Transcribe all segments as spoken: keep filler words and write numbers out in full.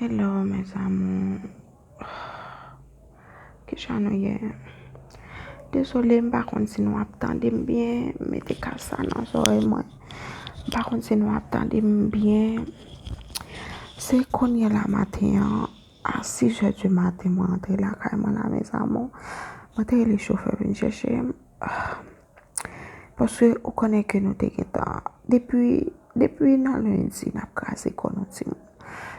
Hello, mes amours. Kijan nou ye? Dezole, m pa konn si nou ap tande m byen. M mete kas sa nan zòrèy mwen. M pa konn si nou ap tande m byen. Se kounye la maten an, a sis è di maten, mwen antre lakay mwen la, mes amours. Mwen te rele chofè vin chèche m. Paske ou konnen ke nou te gentan, depi, depi nan lendi, n ap kraze kò nou, timoun.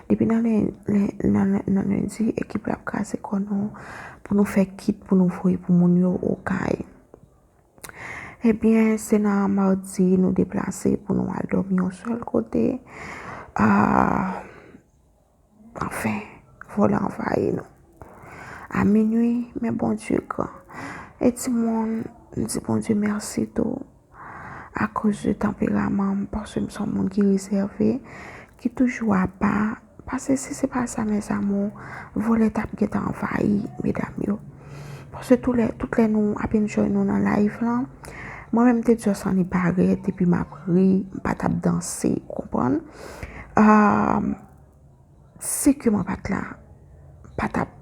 Depi nan len-, len-, nan, nan lendi, ekip la ap kraze kò nou pou nou fè kit pou nou voye pou moun yo Okay. Ebyen, se nan madi nou deplase pou nou al dòmi yon sèl kote. Ah, anfen, vòlè anvayi nou. A minui, men Bondye gran. E timoun, m di Bondye mèsi tou. Akoz de tanperaman m, paske m se yon moun ki rezève, ki toujou apa. Paske si se pa sa, mes amours, vòlè t ap gentan anvayi medam yo. Paske tout lè, tout lè nou ap enjoy nou nan live lan, mwen menm m te just anni parèt, epi m ap ri, m pa t ap danse, ou konprann? Ah, si ke mwen pa t la, pa t ap,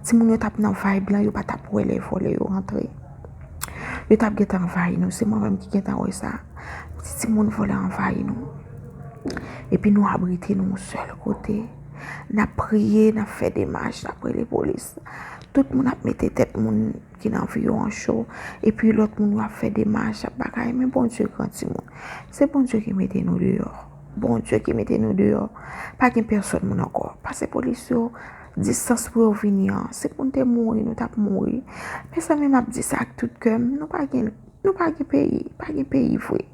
timoun yo t ap nan vibe lan, yo pa t ap wè lè vòlè yo rantre. Yo t ap gentan anvayi nou, se mwen menm ki gentan wè sa. M di timoun, vòlè anvayi nou. Epi nou abrite nou yon sèl kote. N ap priye, n ap fè demach, n ap rele polis. Tout moun ap mete tèt moun ki nan vi yo an cho. Epi lòt moun yo ap fè demach, ap bagay. Men Bondye gran, timoun. Se Bondye ki mete nou deyò. Bondye ki mete nou deyò. Pa gen pèsòn moun ankò. Pase polis yo, distans pou yo vini an. Si pou n te mouri, nou t ap mouri. Mezanmi, m ap di sa ak tout kè m. Nou pa gen, nou pa gen peyi. Pa gen peyi vre.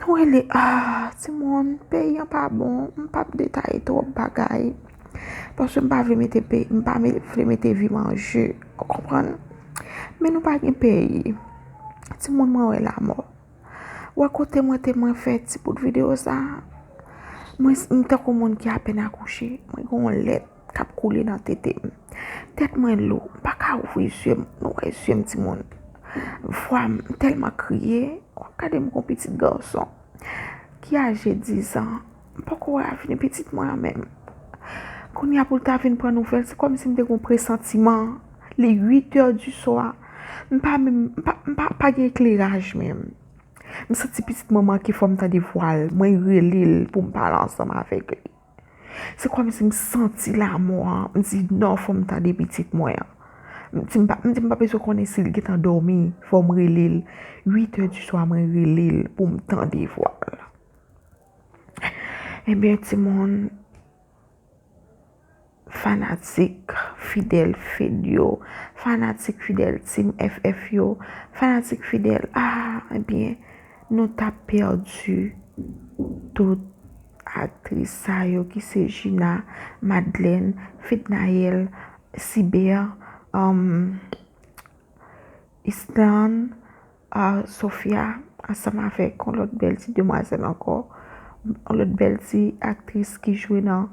Nou rele, ah, timoun, peyi an pa bon. M p ap detaye twòp bagay. Paske m pa vle mete peyi, m pa me-, vle mete vi m an je. Ou konprann? Men nou pa gen peyi. Timoun, mwen wè lamò. Wè kote mwen te mwen fè ti bout videyo sa a. Mwen, m tankou moun ki apèn akouche. Mwen gen yon lèt k ap koule nan tete m. Tèt mwen lou. M pa ka ouvri zye m. Nou wè zye m, timoun. Vwa m, m tèlman kriye. W ap gade m gon pitit gason ki aje diz an. M poko wè avni pitit mwen an menm. Kounye a pou l ta vin pran nouvèl, se kòmsi m te gon presantiman. Li uit è di swa. M pa menm, m pa, m pa, pa gen ekleraj menm. M santi pitit mwen manke, fò m tande vwa l. Mwen rele l pou m pale ansanm avèk li. Se kòmsi m santi lamò an. M di, "Non, fò m tande pitit mwen an." M di, "M pa, m di, m pa bezwen konnen si l gentan dòmi. Fò m rele l." Uit è di swa, mwen rele l pou m tande vwa l. Ebyen, timoun, fanatik fidèl Fed yo, fanatik fidèl Team F F yo, fanatik fidèl, ah, ebyen, nou t ap pèdi tout aktris sa yo ki se Gina, Madeleine, Fednaelle, Cyber, um, Islan, ah, Sofia, ansanm avèk yon lòt bèl ti demwazèl ankò, yon lòt bèl ti aktris ki jwe nan,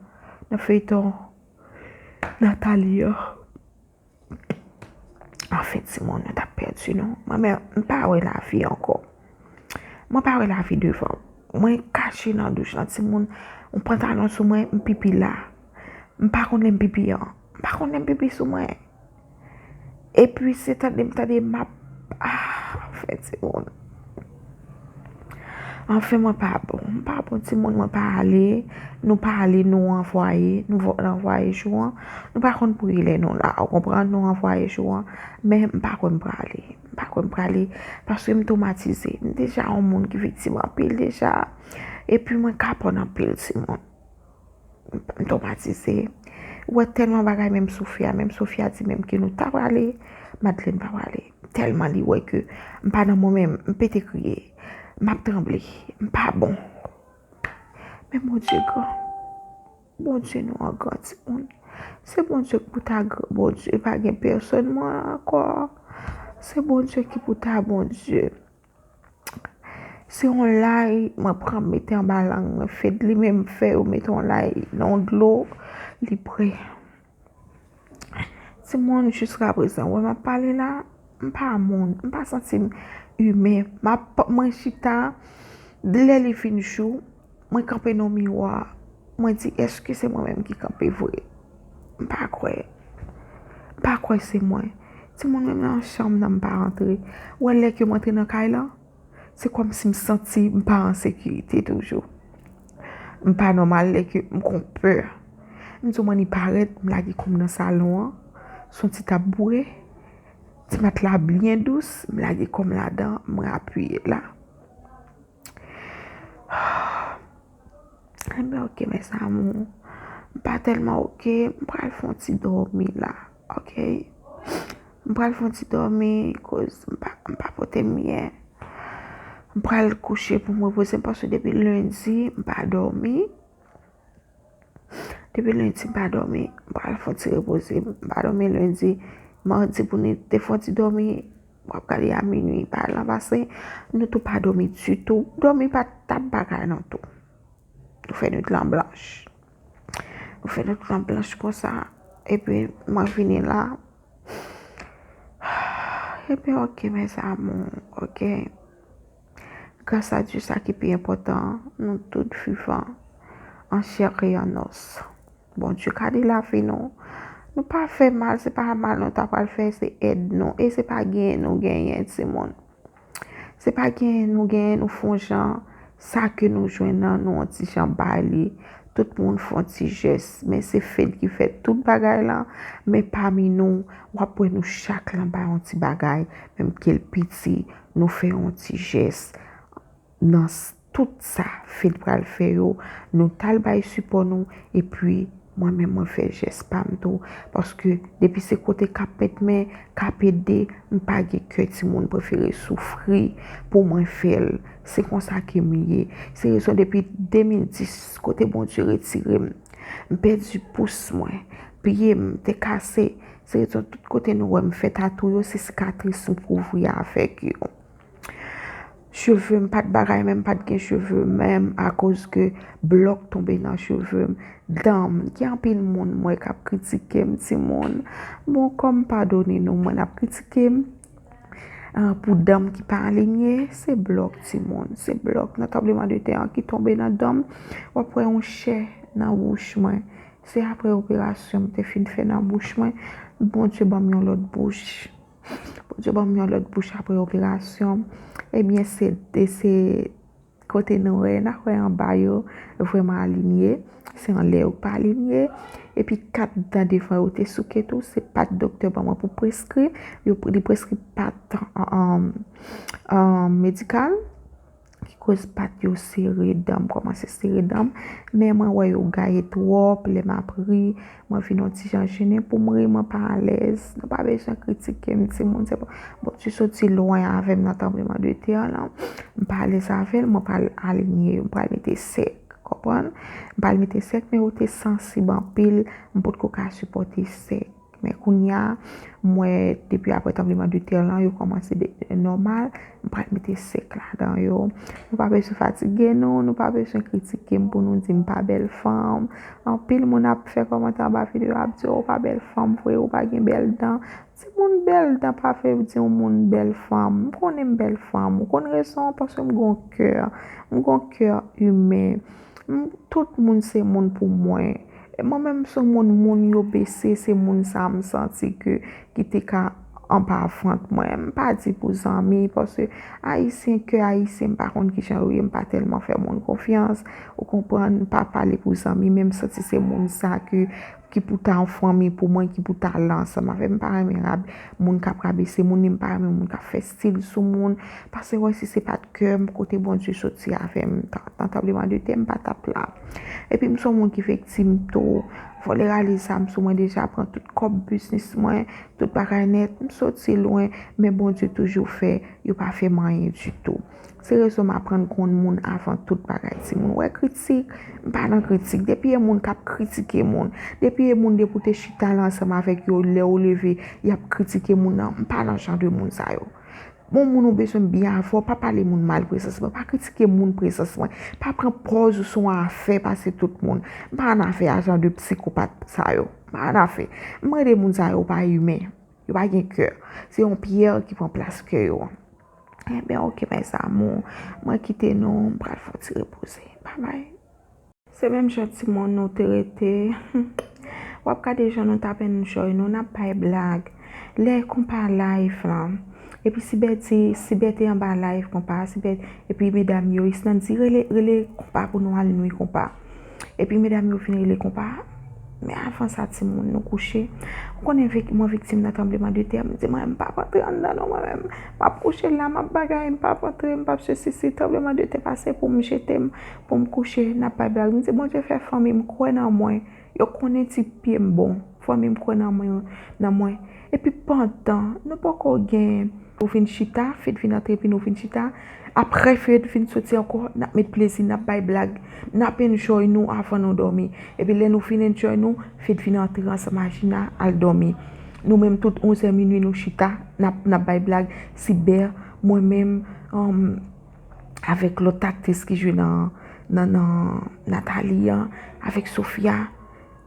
nan feyton Nathalie an. Anfen, timoun, nou t ap pèdi nou. Mwen menm, m pa wè lavi ankò. Mwen pa wè lavi devan m. Mwen kache nan douch lan, timoun. Yon pantalon sou mwen, m pipi la. M pa konn lè m pipi an. M pa konn lè m pipi sou mwen. Epi se tande m tande m ap, ah, anfen, timoun. Anfen, mwen pa bon. M pa bon, timoun, mwen pa ale. Nou pa ale, nou ranvwaye. Nou vo-, ranvwaye jou an. Nou pa konn pou kilè nou la. Ou konprann? Nou ranvwaye jou an. Men m pa kwè m prale. M pa kwè m prale. Paske m twomatize. M deja yon moun ki viktim anpil deja. Epi mwen kapòn anpil, timoun. M twomatize. Ou wè tèlman bagay, menm Sofia, menm Sofia di menm ke nou ta prale, Madeleine pa prale. Tèlman li wè ke m pa nan mwen menm, m pete kriye. M ap tranble. M pa bon. Men Bondye gran. Bondye nou an gran, timoun. Se Bondye ki pou ta gran Bondye, pa gen pèsòn mwen ankò. Se Bondye ki pou ta Bondye. Se yon lay mwen pran mete anba lang mwen, Fed li menm fè yo mete yon lay nan yon dlo, li pre. Timoun, jiskaprezan, wè m ap pale la, m pa moun, m pa santi m imen. M ap, mwen chita, lè li vin jou, mwen kanpe nan miwa, Mwen di, èske se mwen menm ki kanpe vre? M pa kwè. M pa kwè se mwen. Timoun menm nan chanm nan m pa rantre. Ou wè lè ke m antre nan kay lan, se kòmsi m santi m pa an sekirite toujou. M pa nòmal lè ke m gon pè. M di w m annik parèt, m lage kò m nan salon an, sou yon ti tab boure, ti matla byen dous, m lage kò m ladan, m apiye la. Enben, oke, mes amours. M pa tèlman oke, m pral fè yon ti dòmi la, oke? M pral fè yon ti dòmi, koz m pa, m pa pote m byen. M pral kouche pou m repoze m, paske depi lendi, m pa dòmi. Depi lendi, m pa dòmi. M pral fè yon ti repoze. M pa dòmi lendi. Madi pou nou te fè yon ti dòmi. W ap gade a minui, bagay lan pase. Nou tou pa dòmi ditou. Dòmi pa t ap bagay non tou. Nou fè nwit lan blanch. Nou fè nwit lan blanch konsa. Epi, mwen vini la. Epi, oke, mes amours, oke. Gras a Dye, sa ki pi enpòtan, nou tout vivan, an chè e an os. Bondye gade lavi nou. Nou pa fè mal, se pa mal nou ta pral fè, se èd nou. E se pa genyen nou genyen, timoun. Se pa genyen nou genyen, nou fè yon jan, sa ke nou jwenn nan, nou yon ti jan bay li. Tout moun fè yon ti jès, men se Fed ki fè tout bagay lan. Men pami nou, w ap wè nou chak lan bay yon ti bagay, menm ke l piti, nou fè yon ti jès. Nan s- tout sa Fed pral fè yo, nou t al bay sipò nou, epi mwen menm mwen fè jès pa m tou, paske depi se kote k ap pèt men, k ap ede, m pa gen kè timoun, prefere soufri pou mwen fè l. Se konsa ke m ye. Se rezon depi de mil dis, kote Bondye retire m, m pèdi pous mwen, pye m te kase. Se rezon tout kote nou wè m fè tatou yo, se sikatris m kouvri avèk yo. Cheve m pa t bagay, men m pa t gen cheve menm, akoz ke blòk tonbe nan cheve m. Dan m, gen anpil moun m wè k ap kritike m, timoun. Bon, kòm padone nou, mwen n ap kritike m, ah, pou dan m ki pa alinye, se blòk, timoun, se blòk nan tranbleman de tè an ki tonbe nan dan m. W ap wè yon chè nan bouch mwen. Se apre operasyon m te fin fè nan bouch mwen, Bondye ban m yon lòt bouch. Bondye ban m yon lòt bouch apre operasyon. Ebyen, se, se kote nou wè, n a wè anba yo vrèman alinye. Se anlè yo k pa alinye. Epi kat dan devan yo te souke tou. Se pa t doktè ban mwen pou preskri. Yo, li preskri pa t an, an, an medikal. Ki koz pa t yo sere dan m, kòmanse sere dan m. Men mwen wè yo gaye twòp, lè m ap ri, mwen vin yon ti jan jennen pou m ri, mwen pa alèz. Nou pa bezwen kritike m, timoun, se pa, Bondye soti lwen avè m nan tranbleman de tè lan. M pa alèz avè l, mwen pral alinye yo, m pral mete sèk, konprann? M pral mete sèk, men yo te sansib anpil, m potko ka sipòte sèk. Men kounye a, m wè depi apre tranbleman de tè lan, yo kòmanse de, nòmal. M pral mete sèk ladan yo. Nou pa bezwen fatige nou, nou pa bezwen kritike m pou nou di m pa bèl fanm. Anpil moun ap fè kòmantè anba videyo, ap di, "Ou pa bèl fanm vre, ou pa gen bèl dan." Timoun, bèl dan pa vle di yon moun bèl fanm. M konnen m bèl fanm. Ou konn rezon an? Paske m gon kè. M gon kè imen. M, tout moun se moun pou mwen. Mwen menm, se moun, moun yo bese, se moun sa m santi ke, ki te ka anba vant mwen. M pa di pou zanmi, paske Ayisyen, kè Ayisyen, m pa konn kijan yo ye, m pa tèlman fè moun konfyans. Ou konprann, m pa pale pou zanmi, men m santi se moun sa ke, ki pou ta yon fanmi pou mwen, ki pou ta la ansanm avè m. M pa renmen rab-, moun k ap rabese moun, ni m pa renmen moun k ap fè stil sou moun. Paske wè si se pa t kè m, kote Bondye soti avè m, nan tranbleman de tè, m pa t ap la. Epi m se yon moun ki viktim tou. Vòlè rale zam sou mwen deja, pran tout kòb biznis mwen, tout bagay nèt. M soti lwen, men Bondye toujou fè, yo pa fè m anyen ditou. Se rezon m aprann konn moun avan tout bagay, timoun. Wè kritik, m pa nan kritik. Depi e moun k ap kritike moun, depi e moun depi w te chita la ansanm avèk yo, lè w leve, y ap kritike moun nan, m pa nan jan de moun sa yo. Bon, moun ou bezwen byen avè w, pa pale moun mal prezans mwen, pa kritike moun prezans mwen, pa pran pòz ou se yon afè pase tout moun. M pa annafè a jan de psikopat sa yo. M pa annafè. M rele moun sa yo pa imen. Yo pa gen kè. Se yon pyè ki pran plas kè yo an. Enben, oke, mes amours. Mwen kite nou, m pral fè yon ti repoze. Babay. Se menm jan timoun nou te rete. W ap gade jan nou t ap enjoy nou, n ap bay blag. Lè konpa live lan. Epi Sibè di, Sibè te anba live konpa, Sibè, epi medam yo, Islande di, rele, rele konpa pou nou al nwi konpa. Epi medam yo vin rele konpa. Men avan sa, timoun, nou kouche. Ou konnen vik-, mwen viktim nan tranbleman de tè. M di, mwen, m p ap antre anndan non, mwen menm. M ap kouche la, m ap bagay, m p ap antre, m p ap sesi, si tranbleman de tè pase pou m jete m, pou m kouche, n ap bay blag. M di, Bondye fè fanmi m kwè nan mwen. Yo konnen ti pye m bon. Fanmi m kwè nan mwen, nan mwen. Epi pandan, nou poko gen, nou vin chita, Fed vin antre, epi nou vin chita. Apre Fed vin soti ankò, n ap met plezi, n ap bay blag, n ap enjoy nou avan nou dòmi. Epi lè nou fin enjoy nou, Fed vin antre ansanm ak Jina al dòmi. Nou menm tout onzè minui nou chita, n ap, n ap bay blag, Sibè, mwen menm, um, avèk lòt aktris ki jwe nan, nan, nan Nathalie an, avèk Sofia,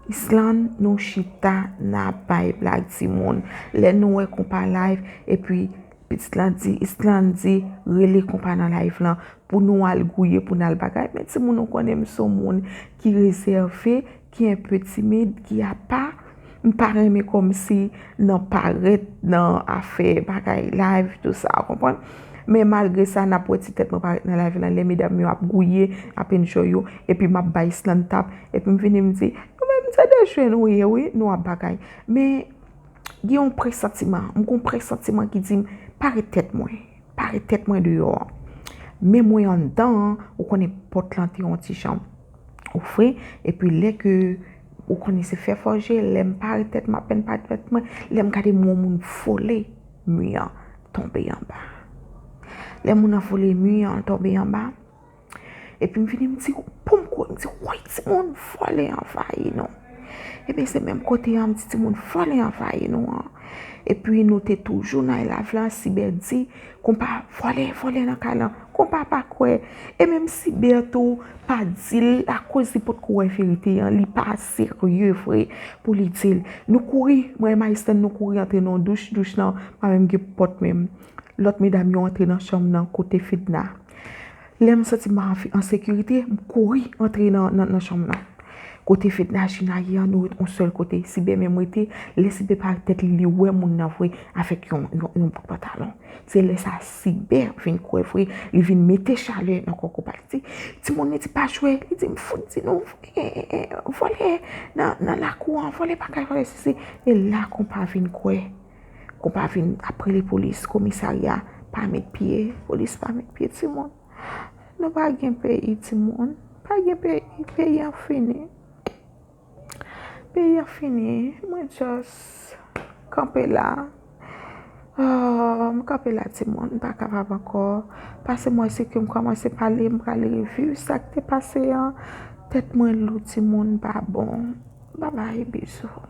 Islande, nou chita, n ap bay blag timoun. Lè nou wè konpa live, epi pitit lan di, Islande di, rele konpa nan live lan, pou nou al gouye, pou n al bagay. Men timoun, nou konnen m se yon moun ki rezève, ki enpe timid, ki apa. M pa renmen kòmsi nan parèt, nan afè bagay live, tou sa, w konprann? Men malgre sa, n ap wè ti tèt mwen parèt nan live lan, lè medam yo ap gouye, ap enjoy yo, epi m ap bay Islande tap, epi m vini m di, nou menm se de jèn nou ye, wi, nou ap bagay. Men gen yon presantiman, m gen yon presantiman ki di m, pare tèt mwen, pare tèt mwen deyò an. Men mwen anndan an, ou konnen pòt lan te yon ti jan ouvri, epi lè ke ou konnen se fè fòje, lè m pare tèt mwen, apèn pare tèt mwen, lè m gade m wè yon moun vole mi an, tonbe anba. Lè moun nan vole mi an, tonbe anba, epi m vini m di, pou m kouri, m di, woy, timoun, vòlè anvayi nou. Ebyen, se menm kote an, m di, timoun, vòlè anvayi nou an. Epi nou te toujou nan live lan, Sibè di, konpa, vòlè, vòlè nan kay lan. Konpa pa kwè. E menm Sibè tou pa di l akoz li potko wè verite an, li pa serye vre pou li di l. Nou kouri, mwen e Maïstan, nou kouri antre nan yon douch, douch lan pa menm gen pòt menm. Lòt medam yo antre nan chanm nan kote Fedna. Lè m santi m an, an sekirite, m kouri antre nan, nan, nan chanm nan. Kote Fedna, Jina ye an, nou ret yon sèl kote. Sibè menm rete, lè Sibè pare tèt li, li wè moun nan vre avèk yon, yon, yon bout pantalon. Se lè sa Sibè vin kwè vre, li vin mete chalè nan kò konpa. Li di, timoun, li di pa jwe, li di m fout di nou, eh, eh, eh, vòlè nan, nan lakou an, vòlè bagay, vòlè sesi. E la konpa vin kwè. Konpa vin ap rele polis, komisarya pa met pye, polis pa met pye, timoun. Nou pa gen peyi, timoun. Pa gen peyi, peyi an fini. Peyi an fini, mwen just kanpe la. Oh, m kanpe la, timoun, m pa kapab ankò. Pase m wè si ke m kòmanse pale, m pral reviv sa k te pase an. Tèt mwen lou, timoun, pa bon. Babay, bizou.